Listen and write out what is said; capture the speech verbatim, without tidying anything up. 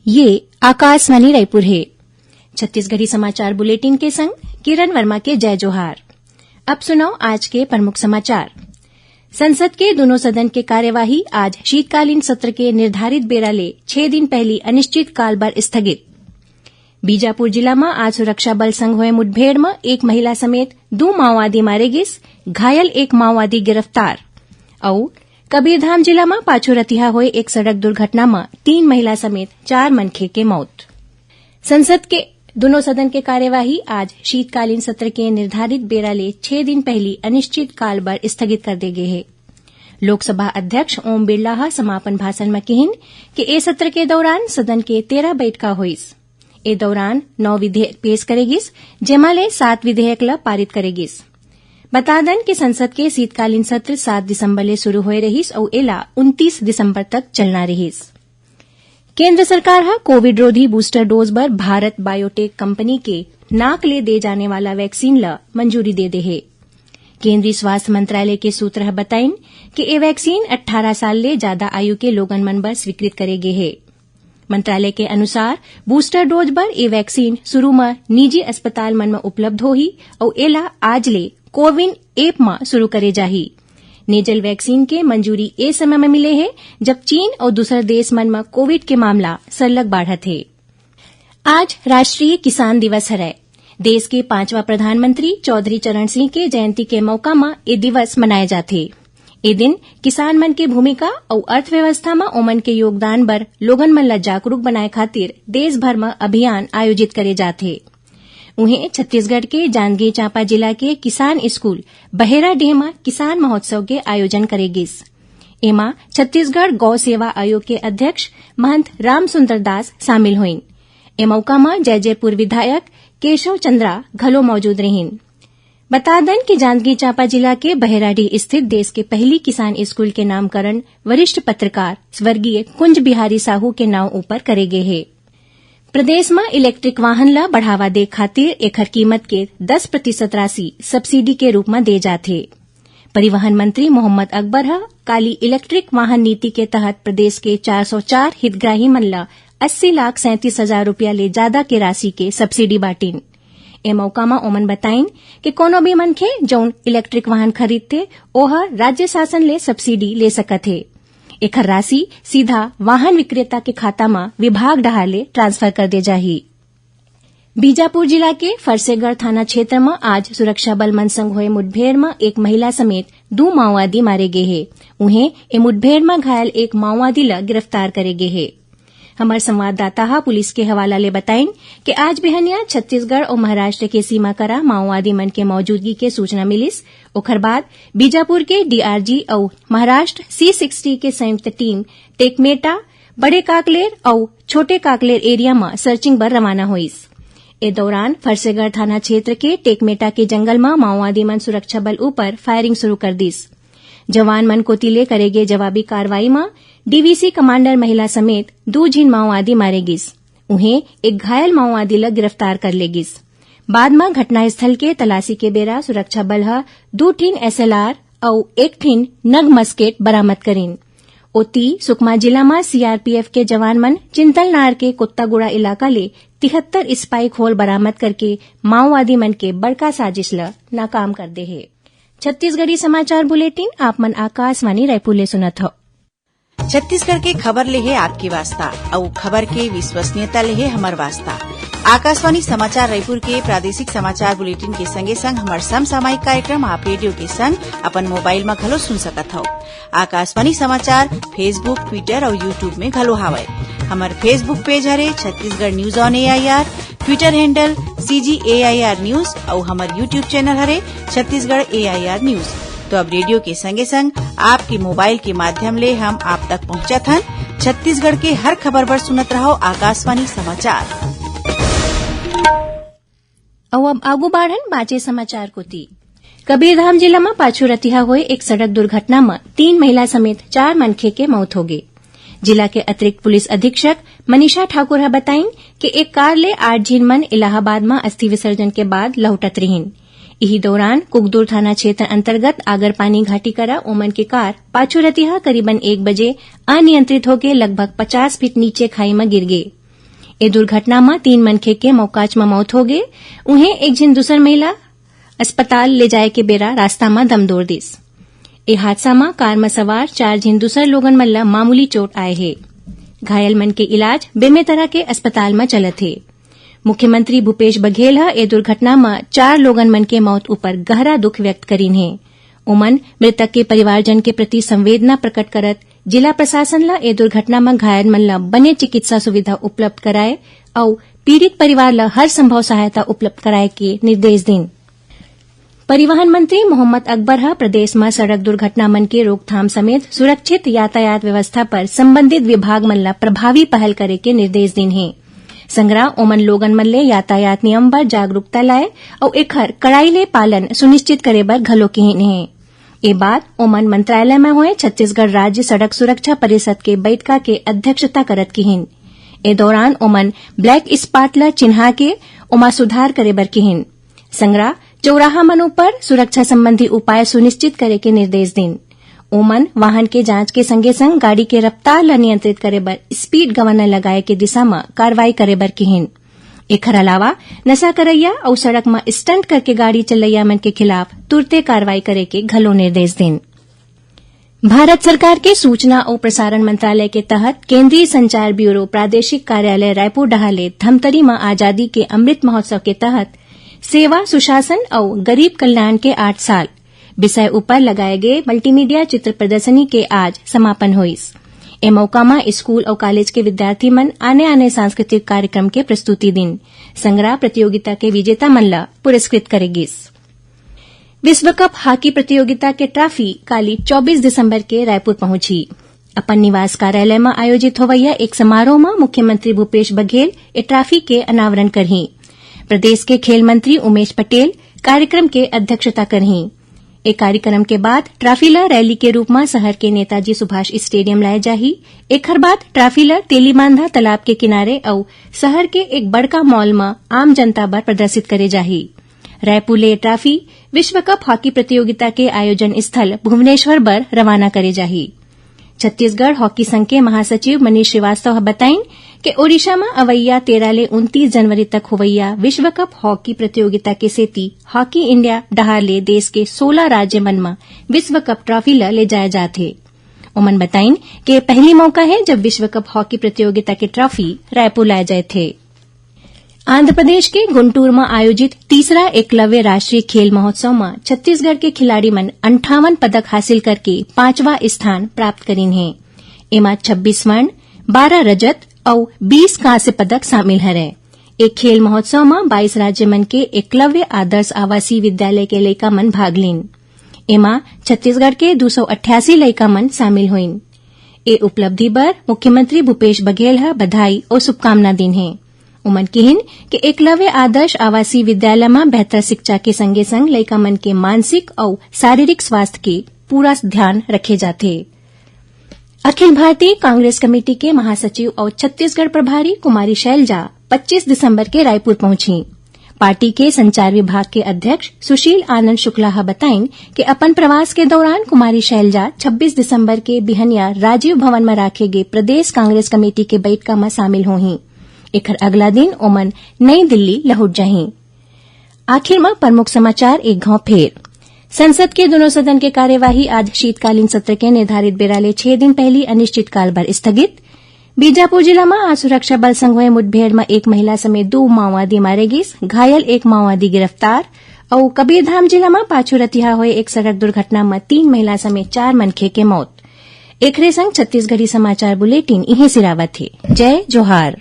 ये आकाशवाणी रायपुर हे। छत्तीसगढ़ी समाचार बुलेटिन के संग किरण वर्मा के जय जोहार। अब सुनव आज के प्रमुख समाचार। संसद के दूनों सदन के कार्यवाही आज शीतकालीन सत्र के निर्धारित बेरा ले छह दिन पहिली अनिश्चितकाल बर स्थगित। बीजापुर जिला म आज सुरक्षा बल संग होए मुठभेड़ म एक महिला समेत दू माओवादी मारे गिस, घायल एक माओवादी गिरफ्तार। अउ कबीरधाम जिला म पाछू रतिहा होए एक सड़क दुर्घटना म तीन महिला समेत चार मनखे के मौत। संसद के दूनों सदन के कार्यवाही आज शीतकालीन सत्र के निर्धारित बेरा ले छह दिन पहिली अनिश्चितकाल बर स्थगित कर दे गे हे। लोकसभा अध्यक्ष ओम बिरला ह समापन भाषण म किहिन कि ए सत्र के दौरान सदन के तेरह बइठका होइस। ए दौरान नौ विधेयक पेश करे गिस, जेमा ले सात विधेयक ल पारित करे गिस। बता दन कि संसद के शीतकालीन सत्र सात दिसंबर ले शुरू होए रहिस अउ एला उनतीस दिसंबर तक चलना रहिस। केंद्र सरकार ह कोविड रोधी बूस्टर डोज बर भारत बायोटेक कंपनी के नाक ले दे जाने वाला वैक्सीन ल मंजूरी दे दे हे। केंद्रीय स्वास्थ्य मंत्रालय के सूत्र ह बताइन कि ए वैक्सीन अट्ठारह साल ले जादा आयु के लोगन मन बर स्वीकृत करे गे हे। मंत्रालय के अनुसार, बूस्टर डोज बर ए वैक्सीन शुरू म निजी अस्पताल मन म उपलब्ध होही अउ एला आज ले कोविन ऐप म शुरू करे जाही। नेजल वैक्सीन के मंजूरी ए समय म मिले हे, जब चीन अउ दूसर देश मन म कोविड के मामला सरलग बाढ़त हे। आज राष्ट्रीय किसान दिवस हरय। देश के पांचवा प्रधानमंत्री चौधरी चरण सिंह के जयंती के मौका म ए दिवस मनाए जाथे। ए दिन किसान मन के भूमिका अउ अर्थव्यवस्था म ओमन के योगदान बर लोगन मन ल जागरूक बनाए खातिर देश भर म अभियान आयोजित करे जाथे। उहें, छत्तीसगढ़ के जांजगीर चांपा जिला के किसान स्कूल बहेराडीह म किसान महोत्सव के आयोजन करे गिस। एमा छत्तीसगढ़ गौ सेवा आयोग के अध्यक्ष महंत रामसुंदर दास शामिल होइन। ए मौका म जैजैपुर विधायक केशव चंद्रा घलो मौजूद रहिन। बता दन कि जांजगीर चांपा जिला के बहेराडीह स्थित देश के पहिली किसान स्कूल के नामकरण वरिष्ठ पत्रकार स्वर्गीय कुंज बिहारी साहू के नांव ऊपर करे गे हे। प्रदेश म इलेक्ट्रिक वाहन ल बढ़ावा दे खातिर एखर कीमत के दस प्रतिशत राशि सब्सिडी के रूप म दे जाथे। परिवहन मंत्री मोहम्मद अकबर ह काली इलेक्ट्रिक वाहन नीति के तहत प्रदेश के चार सौ चार हितग्राही मन ल अस्सी लाख सैंतीस हजार रुपया ले जादा के राशि के सब्सिडी बांटिन। ए मौका म ओमन बताइन कि कोनो भी मनखे जउन इलेक्ट्रिक वाहन खरीदथे, ओह राज्य शासन ले सब्सिडी ले सकत हे। एखर राशि सीधा वाहन विक्रेता के खाता म विभाग डहार ले ट्रांसफर कर दे जाही। बीजापुर जिला के फरसेगढ़ थाना क्षेत्र म आज सुरक्षा बल मन संग होए मुठभेड़ म एक महिला समेत दू माओवादी मारे गे हे। उहें, ए मुठभेड़ म घायल एक माओवादी ल गिरफ्तार करे गे हे। हमर संवाददाता ह पुलिस के हवाला ले बताइन कि आज बिहनिया छत्तीसगढ़ अउ महाराष्ट्र के सीमा करा माओवादी मन के मौजूदगी के सूचना मिलिस। ओखर बाद बीजापुर के डीआरजी अउ महाराष्ट्र सी सिक्सटी के संयुक्त टीम टेकमेटा, बड़े काकलेर अउ छोटे काकलेर एरिया म सर्चिंग बर रवाना होइस। ए दौरान फरसेगढ़ थाना क्षेत्र के टेकमेटा के जंगल म माओवादी मन सुरक्षा बल ऊपर फायरिंग शुरू कर दिस। जवान मन कोति ले करे गे जवाबी कार्रवाई म डीवीसी कमांडर महिला समेत दू झिन माओवादी मारे गिस। उहें, एक घायल माओवादी ल गिरफ्तार कर ले गिस। बाद म घटनास्थल के तलाशी के बेरा सुरक्षा बल ह दू ठिन एसएलआर अउ एक ठिन नग मस्केट बरामद करिन। ओती, सुकमा जिला म सीआरपीएफ के जवान मन चिंतलनार के कोत्तागुड़ा इलाका ले तिहत्तर स्पाइक होल बरामद करके माओवादी मन के बड़का साजिश ल नाकाम कर दे हे। छत्तीसगढ़ी समाचार बुलेटिन आप मन आकाशवाणी रायपुर ले सुनत हव। छत्तीसगढ़ के खबर ले हे आपके वास्ता, अउ खबर के विश्वसनीयता ले हे हमर वास्ता। आकाशवाणी समाचार रायपुर के प्रादेशिक समाचार बुलेटिन के संगे संग हमर समसामयिक कार्यक्रम आप रेडियो के संग अपन मोबाइल म घलो सुन सकत हव। आकाशवाणी समाचार Facebook, Twitter अउ YouTube में घलो हावय। हमर Facebook पेज हरे Chhattisgarh news on AIR, Twitter handle CG AIR news अउ हमर YouTube चैनल हरे छत्तीसगढ़ एआईआर न्यूज। तो अब रेडियो के संगे संग आपके मोबाइल के माध्यम ले हम आप तक पहुंचत हन। छत्तीसगढ़ के हर खबर बर सुनत रहव आकाशवाणी समाचार। अउ अब आगू बाढ़न बांचे समाचार कोति। कबीरधाम जिला म पाछू रतिहा होए एक सड़क दुर्घटना म तीन महिला समेत चार मनखे के मौत होगे। जिला के अतिरिक्त पुलिस अधीक्षक मनीषा ठाकुर ह बताइन कि एक कार ले आठ झिन मन इलाहाबाद म अस्थि विसर्जन के बाद लहुटत रिहिन। इही दौरान कुकदुर थाना क्षेत्र अंतर्गत आगरपानी घाटी करा ओमन के कार पाछू रतिहा करीबन एक बजे अनियंत्रित होके लगभग पचास फीट नीचे खाई म गिर गे। ए दुर्घटना म तीन मनखे के मौकाच म मौत हो गे। उहें, एक झिन दूसर महिला अस्पताल ले जाए के बेरा रास्ता म दम तोर दिस। ए हादसा म कार म सवार चार झिन दूसर लोगन मन ल मामूली चोट आए हे। घायल मन के इलाज बेमेतरा के अस्पताल म चलत हे। मुख्यमंत्री भूपेश बघेल ह ए दुर्घटना म चार लोगन मन के मौत ऊपर गहरा दुख व्यक्त करिन हे। ओमन मृतक के परिवारजन के प्रति संवेदना प्रकट करत जिला प्रशासन ल ए दुर्घटना म घायल मन ल बने चिकित्सा सुविधा उपलब्ध कराए अउ पीड़ित परिवार ल हर संभव सहायता उपलब्ध कराए के निर्देश दिन। परिवहन मंत्री मोहम्मद अकबर ह प्रदेश म सड़क दुर्घटना मन के रोकथाम समेत सुरक्षित यातायात व्यवस्था पर संबंधित विभाग मन ल प्रभावी पहल करे के निर्देश दिन हे। संगरा ओमन लोगन मन ले यातायात नियम बर जागरूकता लाए अउ एखर कड़ाई ले पालन सुनिश्चित करे बर घलो किहिन हे। ए बात ओमन मंत्रालय म होए छत्तीसगढ़ राज्य सड़क सुरक्षा परिषद के बैठका के अध्यक्षता करत किहिन। ए दौरान ओमन ब्लैक स्पॉट ल चिन्हा के ओमा सुधार करे बर किहिन। संगरा चौराहा मन ऊपर सुरक्षा संबंधी उपाय सुनिश्चित करे के निर्देश दिन। ओमन वाहन के जांच के संगे संग गाड़ी के रफ्तार ल नियंत्रित करे बर स्पीड गवर्नर लगाए के दिशा म कार्रवाई करे बर किहिन। एखर अलावा नशा करैया अउ सड़क म स्टंट करके गाड़ी चलैया मन के खिलाफ तुरते कार्रवाई करे के घलो निर्देश दिन। भारत सरकार के सूचना अउ प्रसारण मंत्रालय के तहत केंद्रीय संचार ब्यूरो प्रादेशिक कार्यालय रायपुर डहार ले धमतरी म आजादी के अमृत महोत्सव के तहत सेवा, सुशासन अउ गरीब कल्याण के आठ साल विषय ऊपर लगाए गे मल्टीमीडिया चित्र प्रदर्शनी के आज समापन होइस। ए मौका म स्कूल अउ कॉलेज के विद्यार्थी मन आने-आने सांस्कृतिक कार्यक्रम के प्रस्तुति दिन। संगरा प्रतियोगिता के विजेता मन ल पुरस्कृत करे गिस। विश्व कप हॉकी प्रतियोगिता के ट्रॉफी काली चौबीस दिसंबर के रायपुर पहुंची। अपन निवास कार्यालय म आयोजित होवइया एक समारोह म मुख्यमंत्री भूपेश बघेल ए ट्रॉफी के अनावरण करही। प्रदेश के खेल मंत्री उमेश पटेल कार्यक्रम के अध्यक्षता करही। ए कार्यक्रम के बाद ट्रॉफी ल रैली के रूप म शहर के नेताजी सुभाष स्टेडियम लाए जाही। एखर बाद ट्रॉफी ल तेलीबांधा तालाब के किनारे अउ शहर के एक बड़का मॉल म आम जनता बर प्रदर्शित करे जाही। रायपुर ले ट्रॉफी विश्व कप हॉकी प्रतियोगिता के आयोजन स्थल भुवनेश्वर बर रवाना करे जाही। छत्तीसगढ़ हॉकी संघ के महासचिव मनीष श्रीवास्तव ह बताइन के ओडिशा म अवइया तेरह ले उनतीस जनवरी तक होवइया विश्व कप हॉकी प्रतियोगिता के सेती हॉकी इंडिया डहार ले देश के सोलह राज्य मन म विश्व कप ट्रॉफी ल ले जाए जात हे। ओमन बताइन के पहली मौका हे, जब विश्व कप हॉकी प्रतियोगिता के ट्रॉफी रायपुर लाए जाए थे। आंध्र प्रदेश के गुंटूर म आयोजित तीसरा एकलव्य राष्ट्रीय खेल महोत्सव म छत्तीसगढ़ के खिलाड़ी मन अंठावन पदक हासिल करके पांचवा स्थान प्राप्त करिन हे। एमा छब्बीस स्वर्ण, बारह रजत अउ बीस कांस्य पदक शामिल हरय। ए खेल महोत्सव म बाईस राज्य मन के एकलव्य आदर्श आवासीय विद्यालय के लइका मन भाग लीन। एमा छत्तीसगढ़ के दू सौ अट्ठासी लइका मन शामिल होइन। ए उपलब्धि बर मुख्यमंत्री भूपेश बघेल ह बधाई अउ शुभकामना दीन हे। उमन किहिन कि एकलव्य आदर्श आवासीय विद्यालय म बेहतर शिक्षा के संगे संग लइका मन के मानसिक अउ शारीरिक स्वास्थ्य के पूरा ध्यान रखे जाथे। अखिल भारतीय कांग्रेस कमेटी के महासचिव अउ छत्तीसगढ़ प्रभारी कुमारी शैलजा पच्चीस दिसंबर के रायपुर पहुंची। पार्टी के संचार विभाग के अध्यक्ष सुशील आनंद शुक्ला ह बताइन कि अपन प्रवास के दौरान कुमारी शैलजा छब्बीस दिसंबर के बिहनिया राजीव भवन म राखे गे प्रदेश कांग्रेस कमेटी के बैठका म शामिल होही। एखर अगला दिन ओमन नई दिल्ली लहुट जाही। आखिर म प्रमुख समाचार एक घाव फेर। संसद के दोनों सदन के कार्यवाही आज शीतकालीन सत्र के निर्धारित बेरा ले छह दिन पहली अनिश्चितकाल बर स्थगित। बीजापुर जिला म आज सुरक्षा बल संग होए मुठभेड़ म एक महिला समेत दो माओवादी मारे गिस, घायल एक माओवादी गिरफ्तार। अउ कबीरधाम जिला म पाछू रतिहा होए एक सड़क दुर्घटना म तीन महिला समेत चार मनखे के मौत। एखरे संग छत्तीसगढ़ी समाचार बुलेटिन इहें सिरावत हे। जय जोहार।